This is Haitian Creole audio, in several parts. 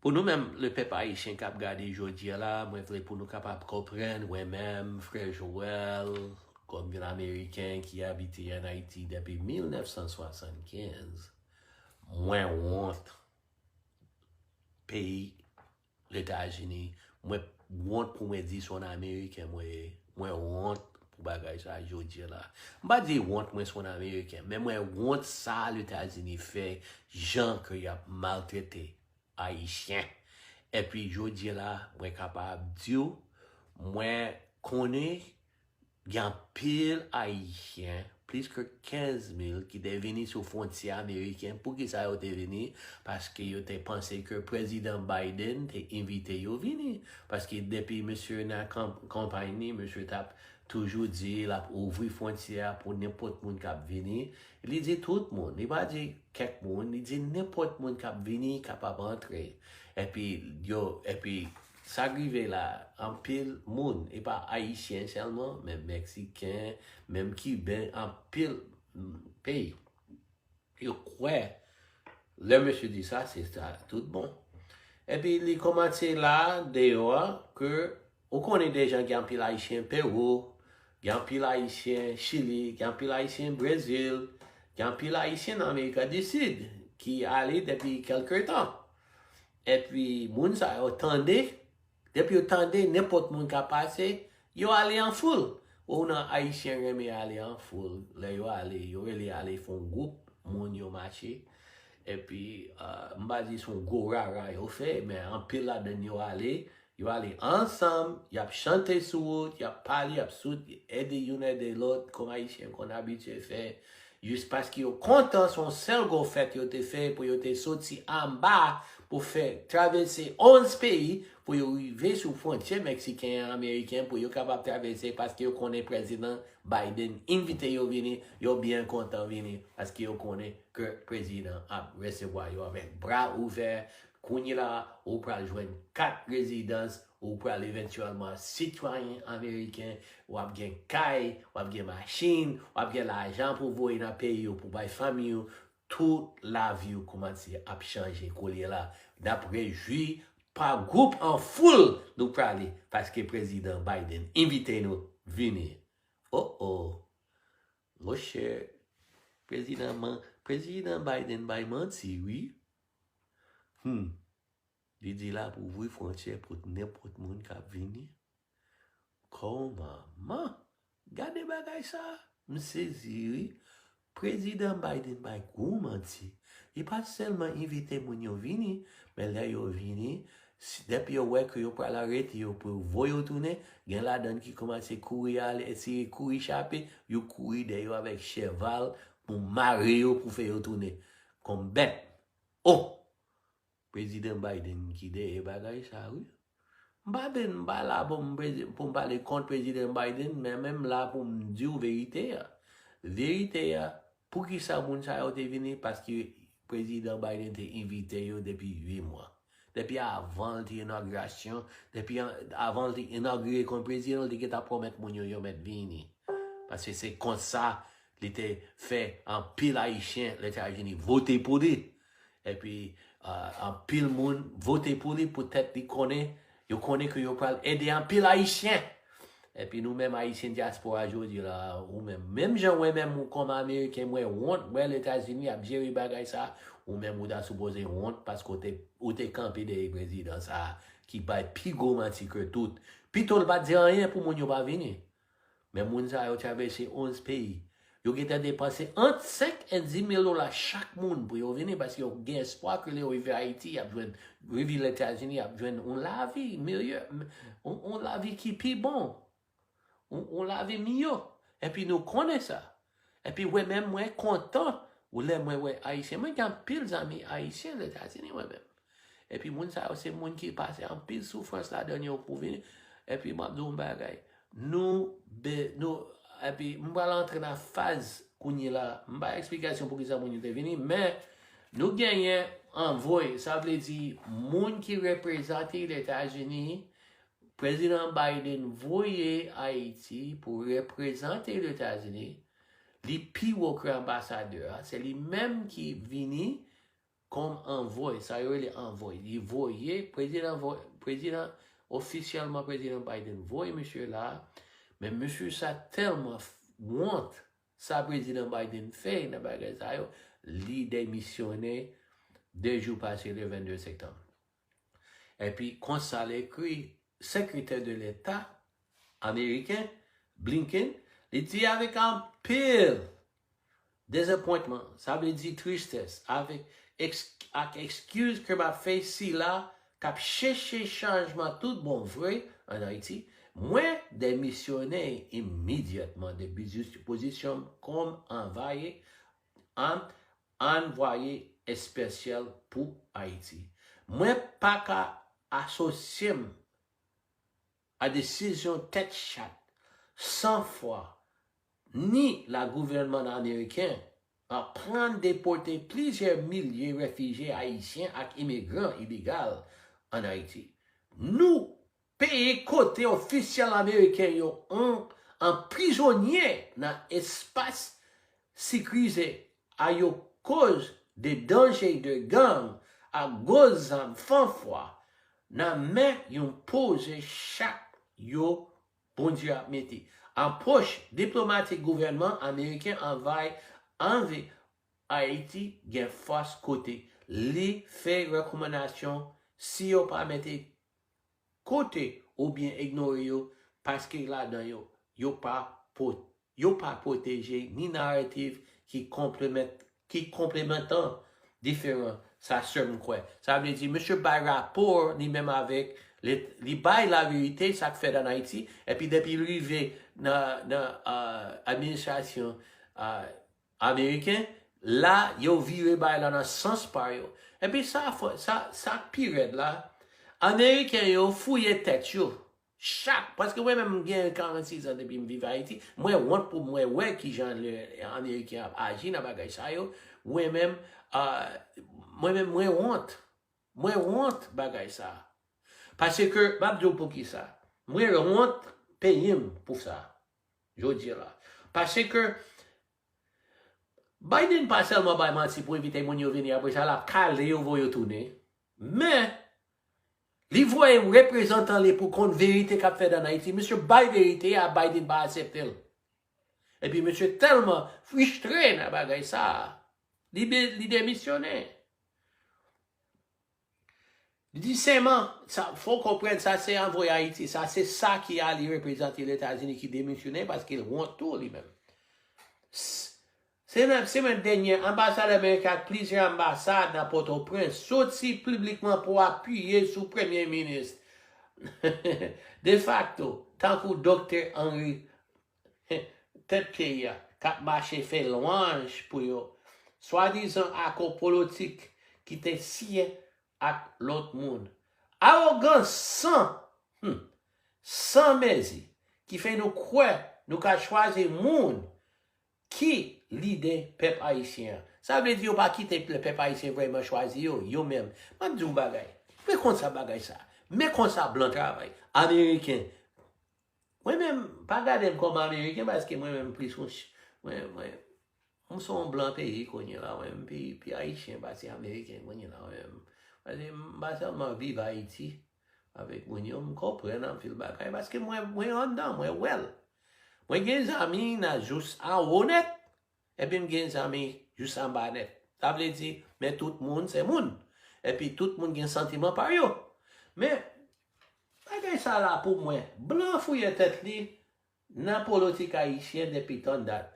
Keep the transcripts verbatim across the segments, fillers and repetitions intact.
Pou nou menm, lepèp ayisyen k ap gade jodi a la, mwen vle pou nou kapab konprann, mwen menm, frè Joel, kòm yon Ameriken ki abite ann Ayiti depi mil nèf san swasannkenz, mwen wont peyi Letazini. Mwen wont pou mwen di se yon Ameriken mwen ye. Mwen wont pou bagay sa jodi a la. M pa di wont mwen se yon Ameriken, men mwen wont sa Letazini fè, jan ke y ap maltrete Ayisyen. Epi jodi a la, mwen kapab di w, mwen konnen gen anpil Ayisyen, plis ke kenz mil, ki te vini sou fwontyè ameriken. Poukisa yo te vini? Paske yo te panse ke Prezidan Biden te envite yo vini. Paske depi mesye nan kan-, kanpay li, mesye t ap toujou di l ap ouvri fwontyè a pou nenpòt moun k ap vini. Li di tout moun, li pa di kèk moun, li di nenpòt moun k ap vini kapab antre. Epi yo, epi sa k rive la, anpil moun, e pa ayisyen sèlman, men meksiken, menm kiben, anpil, mm, peyi. Yo kwè, lè mesye di sa, se sa, tout bon. Epi li kòmanse la, deyò a, ke ou konnen deja gen anpil ayisyen Pewou, gen anpil ayisyen Chili, gen anpil ayisyen Brezil, gen anpil ayisyen nan Amerik di Sid ki ale depi kèlke tan. Epi moun sa yo tande, depi yo tande nenpòt moun ka pase, yo ale an foul. Ou nan ayisyen renmen ale an foul. Lè yo ale, yo rele ale fè yon gwoup moun yo mache. Epi, ah, m pa di se yon gwo rara yo fè, men anpil ladan yo ale. Yo ale ansanm, y ap chante sou wout, y ap pale, y ap sout, ede youn ede lòt, kòm ayisyen konn abitye fè. Jis paske yo kontan, se yon sèl gwo fèt yo te fè pou yo te soti anba pou fè travèse onz peyi pou yo rive sou fwontyè meksiken an, ameriken, pou yo kapab travèse paske yo konnen Prezidan Biden envite yo vini, yo byen kontan vini paske yo konnen ke prezidan ap resevwa yo avèk bra ouvè. Kounye la, ou pral jwenn kat rezidans, ou pral evantyèlman sitwayen ameriken, w ap gen kay, w ap gen machin, w ap gen lajan pou voye nan peyi w, pou bay fanmi w, tout lavi w kòmanse ap chanje kounye la. N ap rejwi pa gwoup an foul nou prale, paske Prezidan Biden envite nou vini. Oh, oh. Monchè, Prezidan man-, Prezidan Biden bay manti, wi. Hmm. Li di l ap ouvri fwontyè pou nenpòt moun k ap vini. Kòman? Gade bagay sa, m sezi, wi. Prezidan Biden bay gwo manti. Li pa sèlman envite moun yo vini, men lè yo vini, si, depi yo wè ke yo pral arete yo pou yo voye yo tounen, gen ladan ki kòmanse kouri ale, eseye kouri chape, yo kouri dèyè yo avèk cheval pou mare yo, pou fè yo tounen kòm bèt. Oh! Prezidan Biden ki dèyè bagay sa, wi. M pa ben, m pa la pou m prezi-, pou m pale kont Prezidan Biden, men, men m la pou m di w verite a. Verite a, poukisa moun sa yo te vini? Paske Prezidan Biden te envite yo depi uit mwa. Depi avan l te inogirasyon, depi an-, avan l te inogire kòm prezidan, l te gentan pwomèt moun yo, yo mèt vini. Paske se konsa li te fè anpil Ayisyen Letazini vote pou li. Epi, ah, anpil moun vote pou li poutèt li konnen, yo konnen ke yo pral ede anpil Ayisyen. Epi nou menm Ayisyen dyaspora jodi la, ou menm, menm jan mwen menm ou kòm Ameriken, mwen wont, mwen Letazini ap jere bagay sa, ou menm ou ta sipoze wont paske ou te, ou te kanpe dèyè prezidan sa ki bay pi gwo manti ke tout. Pito l pa t di anyen pou moun yo pa vini. Men moun sa yo travèse onz peyi. Yo gentan depanse ant senk e dis mil dola chak moun pou yo vini, paske yo gen espwa ke lè yo rive Ayiti, y ap jwenn, rive Letazini, y ap jwenn yon lavi meyè, yon, yon lavi ki pi bon, yon, yon lavi miyò. Epi nou konnen sa. Epi mwen menm, mwen kontan, ou lè mwen wè Ayisyen, mwen gen anpil zanmi Ayisyen Letazini, mwen menm. Epi moun sa yo, se moun ki pase anpil soufrans ladan yo pou vini. Epi m ap di w yon bagay. Nou, be-, nou, epi m pral antre nan faz kounye la. M bay eksplikasyon poukisa moun yo te vini, men nou genyen anvoy, sa vle di moun ki reprezante Letazini, Prezidan Biden voye Ayiti pou reprezante Letazini, li pi wo ke anbasadè a, se li menm ki vini kòm anvòy, sa yo rele anvòy. Li voye, prezidan voye, prezidan, ofisyèlman prezidan Biden voye misye la, men misye sa tèlman wont sa prezidan Biden fè nan bagay sa yo, li demisyonnen de jou pase le vennde septanm. Epi konsa l ekri, sekretè de leta ameriken, Blinken, li di avèk anpil dezapwentman, sa vle di tristès, avèk eks, ak ekskiz ke m ap fè sila k ap chèche chanjman tout bon vre ann Ayiti, mwen demisyonnen imedyatman de bizi, pozisyon m kòm anvaye, an, anvwaye espesyal pou Ayiti. Mwen pa ka asosye m a desizyon tèt chat, san fwa, ni la gouvènman ameriken a pran depòte plizyè milye refijye ayisyen ak imigran ilegal ann Ayiti. Nou peye kote ofisyèl ameriken yo an, anprizonye nan espas sekirize a yo koz de danje de gang ak gwo zam fanfwa nan men yon poze chak yo Bondye ap mete. Apwòch diplomatik gouvènman ameriken anvay anve Ayiti gen fòs kote li fè rekòmandasyon si yo pa mete kote oubyen ignore yo paske ladan yo, yo pa pot, yo pa pwoteje ni naratif ki konpleman, ki konplemantan diferan sa sè m kwè. Sa vle di, misye bay rapò li menm avèk, li, li bay laverite sa k fèt ann Ayiti, epi depi l rive nan, nan uh, administrasyon uh, ameriken, la yo vire bay la nan sans pa yo. Epi sa, sa, sa k pi rèd la, ameriken yo fouye tèt yo. Chak, paske mwen menm m gen karannsis an depi m viv Ayiti, mwen wont pou mwen wè kijan le Ameriken ap aji nan bagay sa yo. Mwen menm, uh, mwen menm mwen wont. Mwen wont bagay sa. Paske, m ap di w poukisa. Mwen wont peyi m pou sa. Jodi la. Paske, Biden pa sèlman bay manti pou envite moun yo vini, apre sa l ap kale yo voye yo tounen. Men, li voye reprezantan li pou konn verite k ap fèt ann Ayiti. Misye bay verite a, Biden pa aksepte l. Epi misye tèlman fristre nan bagay sa a, li, li demisyonnen. Li di sèman, sa, fò w konprann sa se anvoye Ayiti, sa se sa ki ale reprezante Letazini ki demisyonnen paske l wont tou li menm. Se nan semèn dènye, anbasadè ameriken ak plizyè anbasad nan Pòtoprens soti piblikman pou apiye sou premye minis defakto, tankou Doktè Henry, tèt peyi a, k ap mache fè lwanj pou yo swadizan akò politik ki te siyen ak lòt moun. Awogans san, hmm, san mezi, ki fè nou kwè nou ka chwazi moun ki lidè pèp ayisyen an. Sa vle di yo pa kite pèp ayisyen vrèman chwazi yo, yo menm. M ap di w bagay. Men konsa bagay sa. Men konsa blan travay. Ameriken. Mwen menm, pa gade m kòm Ameriken paske mwen menm plis yon ch-, mwen, mwen, m se yon blan peyi kounye la, mwen menm pi, pi ayisyen pase Ameriken kounye la, mwen menm. Paske m pa sèlman viv Ayiti avèk moun yo, m konprann anpil bagay paske mwen, mwen anndan, mwen wè l. Mwen gen zanmi nan jous anwo nèt, epi m gen zanmi jous anba nèt. Sa vle di, men tout moun se moun. Epi tout moun gen santiman pa yo. Men, bagay sa la pou mwen, blan fouye tèt li nan politik ayisyen depi tann dat.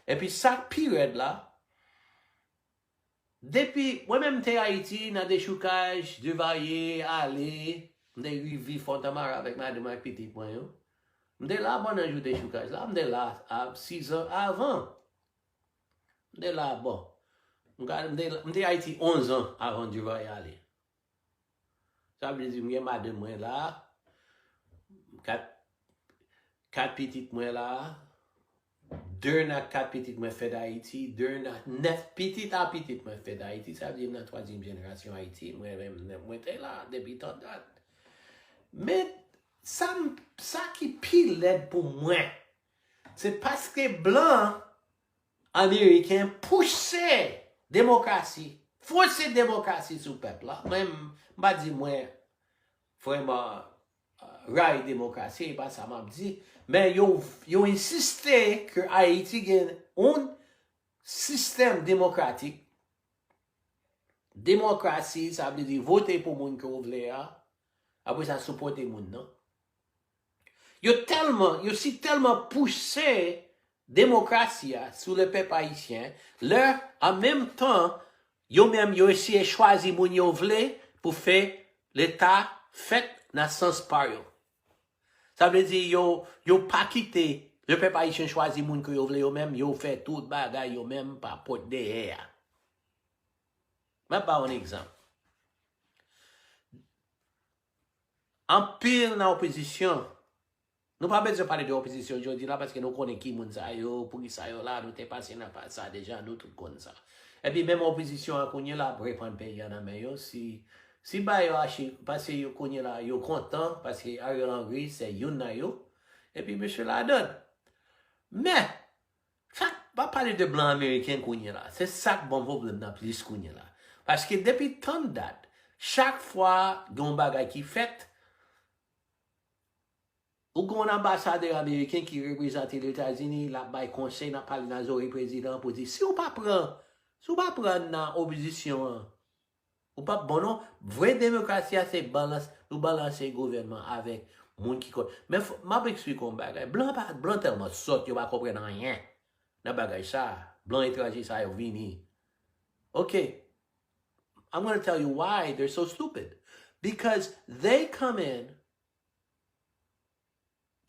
Epi sa k pi rèd la, depi, mwen menm m te Ayiti nan dechoukaj, Duvalier, ale, m te viv Fontamara avèk madanm ak pitit mwen yo. M te la pandan jou dechoukaj la, m te la a sizan avan. M te la, bon. M ka, m te, m te Ayiti onz an avan Duvalier ale. Sa vle di m gen madanm mwen la, kat, kat pitit mwen la, de nan kat pitit mwen fèt Ayiti, de nan nèf pitit a pitit mwen fèt Ayiti, sa vle di m nan twazyèm jenerasyon Ayiti, mwen menm, mwen te la depi tan dat. Men, sa m, sa ki pi lèd pou mwen, se paske blan Ameriken pouse demokrasi, fòse demokrasi sou pèp la. Mwen, m pa di mwen vrèman rayi demokrasi, e pa sa m ap di. Men yo, yo ensiste ke Ayiti gen yon sistèm demokratik. Demokrasi, sa vle di vote pou moun ke w vle a, apre sa sipòte moun nan. Yo tèlman, yo si tèlman pouse demokrasi a sou le pèp ayisyen, lè, an menm tan, yo menm, yo eseye chwazi moun yo vle pou fè Leta fèt nan sans pa yo. Sa vle di, yo, yo pa kite le pèp ayisyen chwazi moun ke yo vle yo menm, yo fè tout bagay yo menm pa pòt dèyè a. M ap ba w yon egzanp. Anpil nan opozisyon, nou pa bezwen pale de opozisyon jodi la, paske nou konnen ki moun sa yo, poukisa yo la, nou te pase nan faz sa deja, nou tout konn sa. Epi menm opozisyon an kounye la ap reprann peyi a nan men yo, si, si bagay yo achi, paske yo kounye la, yo kontan, paske Ariel Henry se youn nan yo, epi mesye ladann. Men, sa, m ap pale de blan ameriken kounye la, se sa k ban m pwoblèm nan plis kounye la. Paske depi tann dat, chak fwa gen yon bagay ki fèt, ou gen yon anbasadè ameriken ki reprezante Letazini, l ap bay konsèy, l ap pale nan zòrèy prezidan pou di, si w pa pran, si w pa pran nan opozisyon an, ou p ap bon non. Vrè demokrasi a se balans, nou balanse gouvènman avèk moun ki konn. Men fò, m ap eksplike yon bagay. Blan pa, blan tèlman sòt, yo pa konprann anyen nan bagay sa. Blan etranje sa yo vini. Ok. I'm gonna tell you why they're so stupid. Because they come in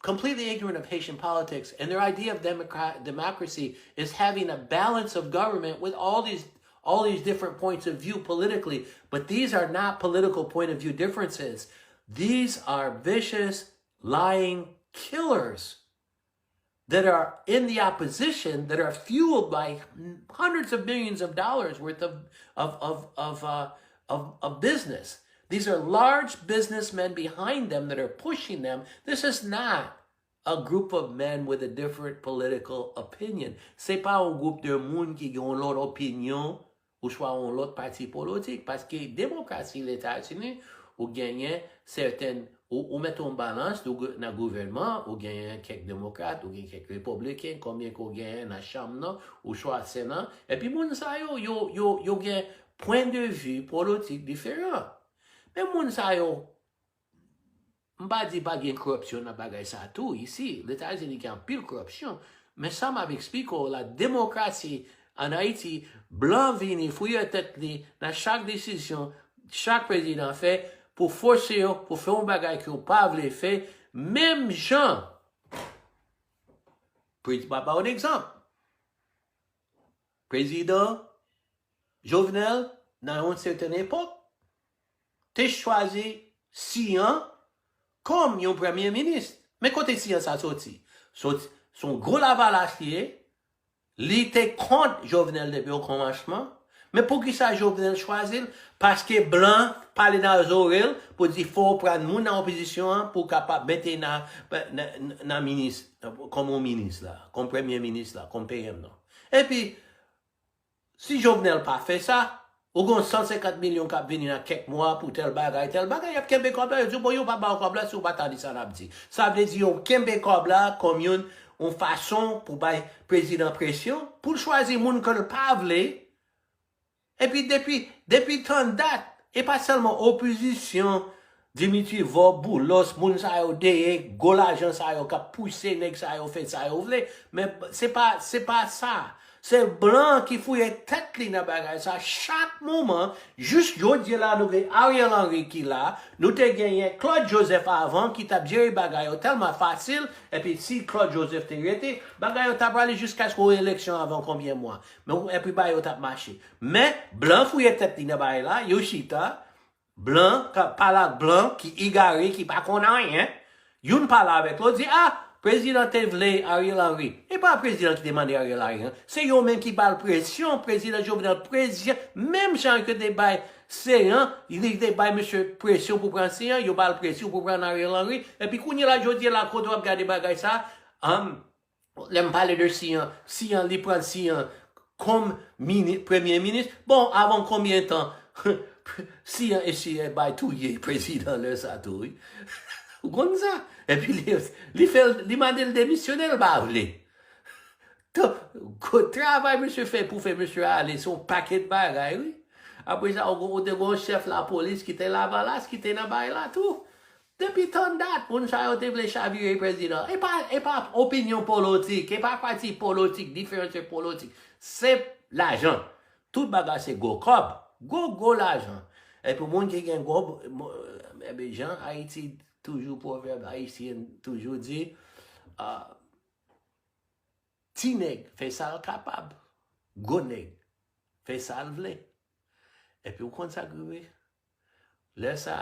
completely ignorant of Haitian politics, and their idea of democrat, democracy is having a balance of government with all these all these different points of view politically. But these are not political point of view differences. These are vicious, lying killers that are in the opposition that are fueled by hundreds of millions of dollars worth of of of of, uh, of, of business. These are large businessmen behind them that are pushing them. This is not a group of men with a different political opinion. Se pa yon gwoup de moun ki gen yon lòt opinyon oswa yon lòt pati politik. Paske demokrasi Letazini, ou genyen sèten, ou, ou mete yon balans nan gouvènman, ou genyen kèk demokrat, ou genyen kèk repibliken, konbyen ke w genyen nan chanm nan, oswa Sena. Epi moun sa yo, yo, yo, yo gen pwen de vi politik diferan. Men moun sa yo, m pa di pa gen koripsyon nan bagay sa tou isi. Letazini gen anpil koripsyon. Men sa m ap eksplike w la, demokrasi ann Ayiti, blan vini fouye tèt li nan chak desizyon chak prezidan fè pou fòse yo pou fè yon bagay ke yo pa vle fè, menm jan. Prezidan, pa yon egzanp. Prezidan Jovenel, nan yon sèten epòk, te chwazi Siyan kòm yon premye minis. Men kote Siyan sa soti? Soti, se yon gwo Lavalas li ye. Li te kont Jovenel depi okòmansman. Men poukisa Jovenel chwazi l? Paske blan pale nan zòrèy l pou di fò w pran moun nan opozisyon an pou w kapab mete nan, nan, nan minis, kòm yon minis la, kòm premye minis la, kòm P M nan. Epi, si Jovenel pa fè sa, ou gon san senkant milyon k ap vini nan kèk mwa pou tèl bagay, tèl bagay, y ap kenbe kòb la, yo di w, bon, yo pa ba w kòb la si w pa ta di sa n ap di. Sa vle di yo kenbe kòb la kòm youn, yon fason pou bay prezidan presyon, pou l chwazi moun ke l pa vle. Epi depi, depi tan dat, e pa sèlman opozisyon, Dimitri Vorbe, Boulos, moun sa yo dèyè, gwo lajan sa yo k ap pouse nèg sa yo fè sa yo vle. Men se pa, se pa sa. Se blan ki fouye tèt li nan bagay sa. Chak moman, jis jodi a la, nou gen Ariel Henry ki la, nou te genyen Claude Joseph avan ki t ap jere bagay yo tèlman fasil, epi si Claude Joseph te rete, bagay yo t ap ale jiskaske yon eleksyon avan konbyen mwa. Men, epi bagay yo t ap mache. Men, blan fouye tèt li nan bagay la, yo chita, blan, k ap pale ak blan ki egare, ki pa konn anyen. Youn pale avèk lòt, di, ah, prezidan te vle Ariel Henry. E pa prezidan ki te mande Ariel Henry, non. Se yo menm ki ba l presyon, prezidan Jovenel, prezidan, menm jan ke te bay Seyan, li te bay mesye presyon pou pran Seyan, yo ba l presyon pou pran Ariel Henry. Epi kounye la, jodi a la, kote w ap gade bagay sa, um, lè m pale de Seyan, Seyan, li pran Seyan, kòm mini, premye minis. Bon, avan konbyen tan? Si, e si bay touye prezidan lè sa tou, wi. Ou konn sa? Epi li, li fè, li mande l demisyone, l pa vle. Travay misye fè pou fè misye ale, se yon pakèt bagay, wi. Apre sa, ou te gen yon chèf lapolis ki te Lavalas, ki te nan bagay la tou. Depi tan dat, moun sa yo te vle chavire prezidan. E pa, e pa opinyon politik, e pa pati politik, diferans politik. Se lajan. Tout bagay se gwo kòb, gwo, gwo lajan. Epi moun ki gen gwo, ebe, jan Ayiti toujou, pwovèb ayisyen toujou di, ah, ti nèg fè sa l kapab, gwo nèg fè sa l vle. Epi ou konn sa k rive? Lè sa,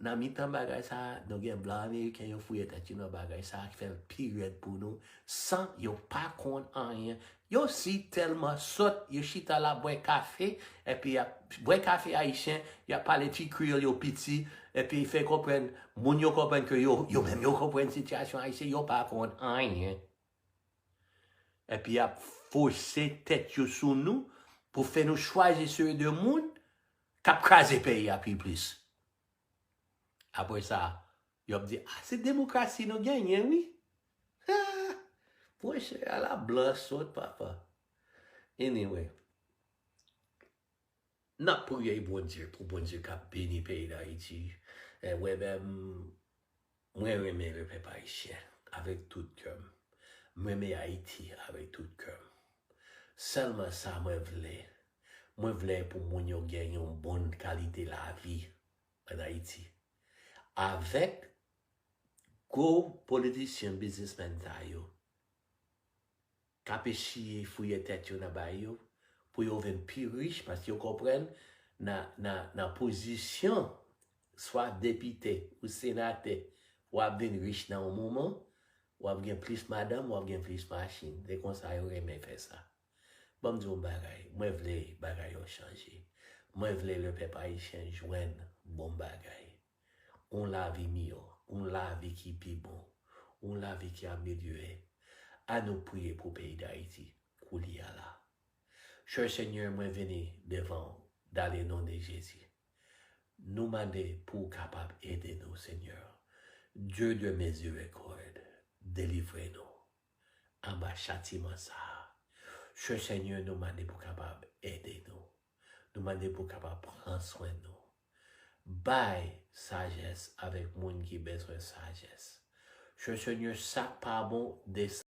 nan mitan bagay sa, nou gen blan ameriken, yo fouye tèt yo nan bagay sa, ki fè l pi rèd pou nou, san yo pa konn anyen. Yo si tèlman sòt, yo chita la bwè kafe, epi y ap bwè kafe ayisyen, y ap pale ti kreyòl yo piti, epi fè konprann, moun yo konprann ke yo, yo menm yo konprann sitiyasyon ayisyen, yo pa konn anyen. Epi y ap fòse tèt yo sou nou pou fè nou chwazi seri de moun k ap kraze peyi a pi plis. Apre sa, y ap di, ah, se demokrasi nou genyen, wi. Ah, monchè, ala blan sòt, papa. Anyway, n ap priye Bondye pou Bondye k ap beni peyi Dayiti. E, wè, men, mwen renmen lepèp ayisyen avèk tout kè m. Mwen renmen Ayiti avèk tout kè m. Sèlman sa mwen vle, mwen vle pou moun yo gen yon bon kalite lavi ann Ayiti. Avèk gwo politisyen, biznismenn sa yo, k ap echiye fouye tèt yo nan bagay yo, pou yo vin pi rich, paske yo konprann nan, nan, nan pozisyon, swa depite ou senatè, w ap vin rich nan yon moman, w ap gen plis madanm, w ap gen plis machin. Se konsa yo renmen fè sa. Ban m di w yon bagay, mwen vle bagay yo chanje. Mwen vle lepèp ayisyen jwenn bon bagay. Yon lavi miyò, yon lavi ki pi bon, yon lavi ki amelyore. Ann nou priye pou peyi Dayiti koulye a la. Chè Senyè, mwen vini devan w, dans le nom de Jésus. Nou mande pou w kapab ede nou, Senyè. Dieu de miséricorde, delivre nou anba chatiman sa a. Chè Senyè, nou mande pou w kapab ede nou. Nou mande pou w kapab pran swen nou. Bay sajès avèk moun ki bezwen sajès. Chè Senyè, sa k pa bon, desann